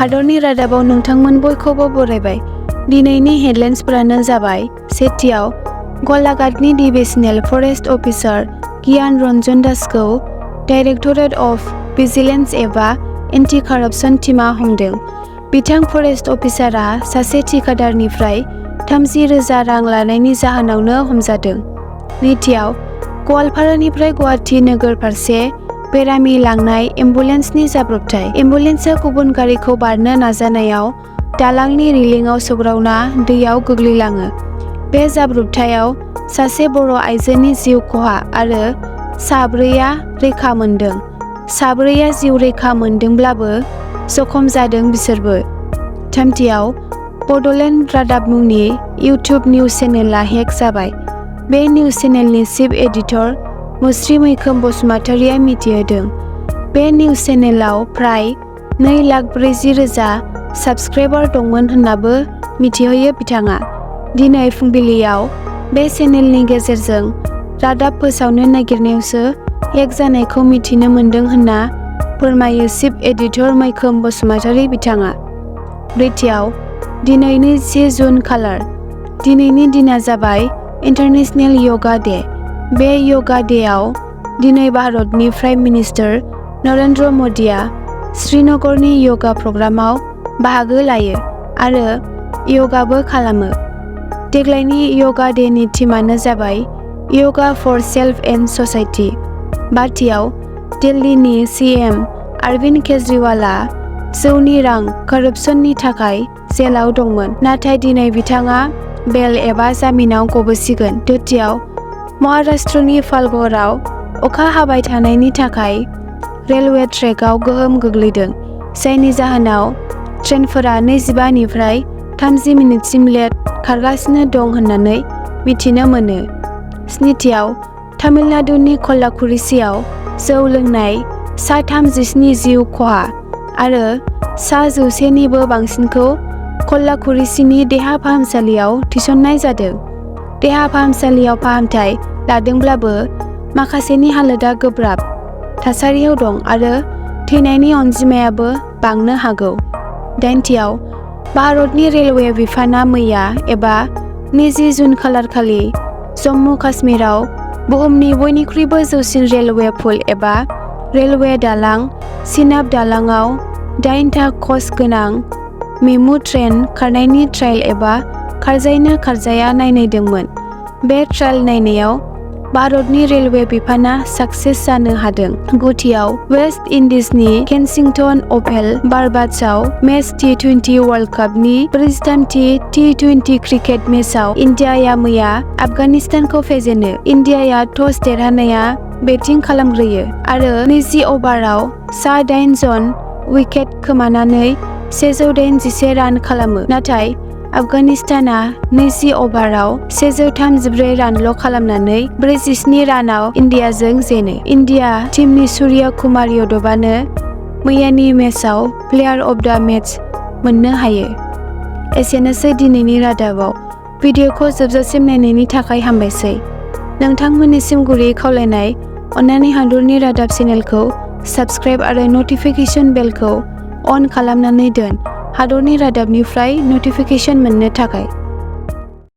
हादरनि रादाबाव नोंथांमोन बयखौबो बरायबाय। दिनैनि हेडलाइन्सफोरानो जाबाय सेथियाव गलाघाटनि डिभिजनेल फरेस्ट अफिसार गियान रन्जन दासखौ डाइरेक्टरेट अफ भिजिलेन्स एबा एन्टि कारापसन टीमआ हमदों। बिथां फरेस्ट अफिसारआ सासे थिकादारनिफ्राय 30,000 रां लानायनि जाहोनावनो हमजादों। नैथियाव गवालपारानिफ्राय गुवाहाटी नोगोर फारसे बेरामि लांनाय एम्बुलेन्सनि जाब्रबथाय। एम्बुलेन्सआ गुबुन गारिखौ बारनो नाजानायाव दालांनि रिलिंआव सौग्रावना दैयाव गोग्लैलाङो। बे जाब्रबथायाव सासे बर' आइजोनि जिउ खहा आरो साब्रैया रैखा मोनदों। साब्रैया जिउ रैखा मोनदोंब्लाबो जखम जादों बिसोरबो। थामथियाव बड'लेण्ड रादाब मुंनि इउटिउब निउज चेनेलआ हेक जाबाय। बे निउज चेनेलनि चिफ एडिटर मुस्रि मैखोम बसुमतारिया मिथिहोदों। बे निउज चेनेलाव फ्राय 2,40,000 साबस्क्राइबार दंमोन होन्नाबो मिथिहोयो बिथाङा। दिनै फुंबिलियाव बे चेनेलनि गेजेरजों रादाब फोसावनो नागिरनायावसो हेक जानायखौ मिथिनो मोन्दों होनना फोरमायो चिफ एडिटर मैखोम बसुमतारि बिथाङा। ब्रैथियाव दिनैनि 10 जुन खालार। दिनैनि दिना जाबाय इन्टारनेशनेल योगा डे। बे योगा डेआव दिनै भारतनि प्राइम मिनिस्टार नरेंद्र मदिया श्रीनगरनि योगा प्रग्रामाव बाहागो लायो आरो योगाबो खालामो। देग्लायनि योगा डेनि थीमानो जाबाय yoga for self and society. बाथियाव दिल्लीनि CM आरविन्द केजरिवालआ जौनि रां कारापसननि थाखाय जेलाव दंमोन, नाथाय दिनै बिथाङा बेल एबा जामिनाव गबोसिगोन। द्वितीयाव महाराष्ट्रनि पालघराव अखा हाबाय थानायनि थाखाय रेलवे ट्रेकआव गोहोम गोग्लैदों, जायनि जाहोनाव ट्रेनफोरा 25 निफ्राय 30 मिनिटसिम लेट खारगासिनो दं होननानै मिथिनो मोनो। स्निथियाव तामिलनाडुनि कल्लाकुरिसियाव जौ लोंनाय सा 37 जिउ खहा आरो सा 100 निबो बांसिनखौ कल्लाकुरिसिनि देहा फाहामसालियाव थिसननाय जादों। देहा फाहामसालियाव फाहामथाय लादोंब्लाबो माखासेनि हालोदा गोब्राब थासारियाव दं आरो थैनायनि अनजिमायाबो बांनो हागौ। दाइनथियाव भारतनि रेलवे बिफानआ मैया एबा 20 जुन खालारखालि जम्मु काश्मीराव बुहुमनि बयनिख्रुइबो जौसिन रेलवे पुल एबा रेलवे दालां चिनाब दालांआव 8था कच गोनां मेमु ट्रेन खारनायनि ट्रायल एबा खारजायोना खारजाया नायनायदोंमोन। बे ट्रायल नायनायाव भारतनि रेलवे बिफानआ साक्सेस जानो हादों। गुथियाव वेस्ट इंडिजनि केनसिंटन अभेल बारबाड्सआव मेच T20 वर्ल्ड कापनि 43थि T20 क्रिकेट मेचआव इन्डियाया मैया आफगानिस्तानखौ फेजेनो। इन्डियाया टस देरहाना बेटिं खालामग्रोयो आरो 20 अभाराव सा 8 जन उइकेट खोमानानै 181 रान खालामो, नाथाय आफगानिस्तानआ 20 अभाराव 134 रानल' खालामनानै 47 रानाव इन्डियाजों जेनो। इन्डिया टीमनि सूर्य कुमार यादवआनो मैयानि मेचआव प्लेयार अफ द मेच मोननो हायो। एसेनोसै दिनैनि रादाबाव। भिडिअखौ जोबजासिम नायनायनि थाखाय हामबायसै। नोंथांमोननिसिम गुरै खावलायनाय, अन्नानै हादरनि रादाब चेनेलखौ साबस्क्राइब आरो नटिफिकेशन बेलखौ अन खालामनानै दोन हादरनि रादाबनिफ्राय नटिफिकेशन मोननो थाखाय।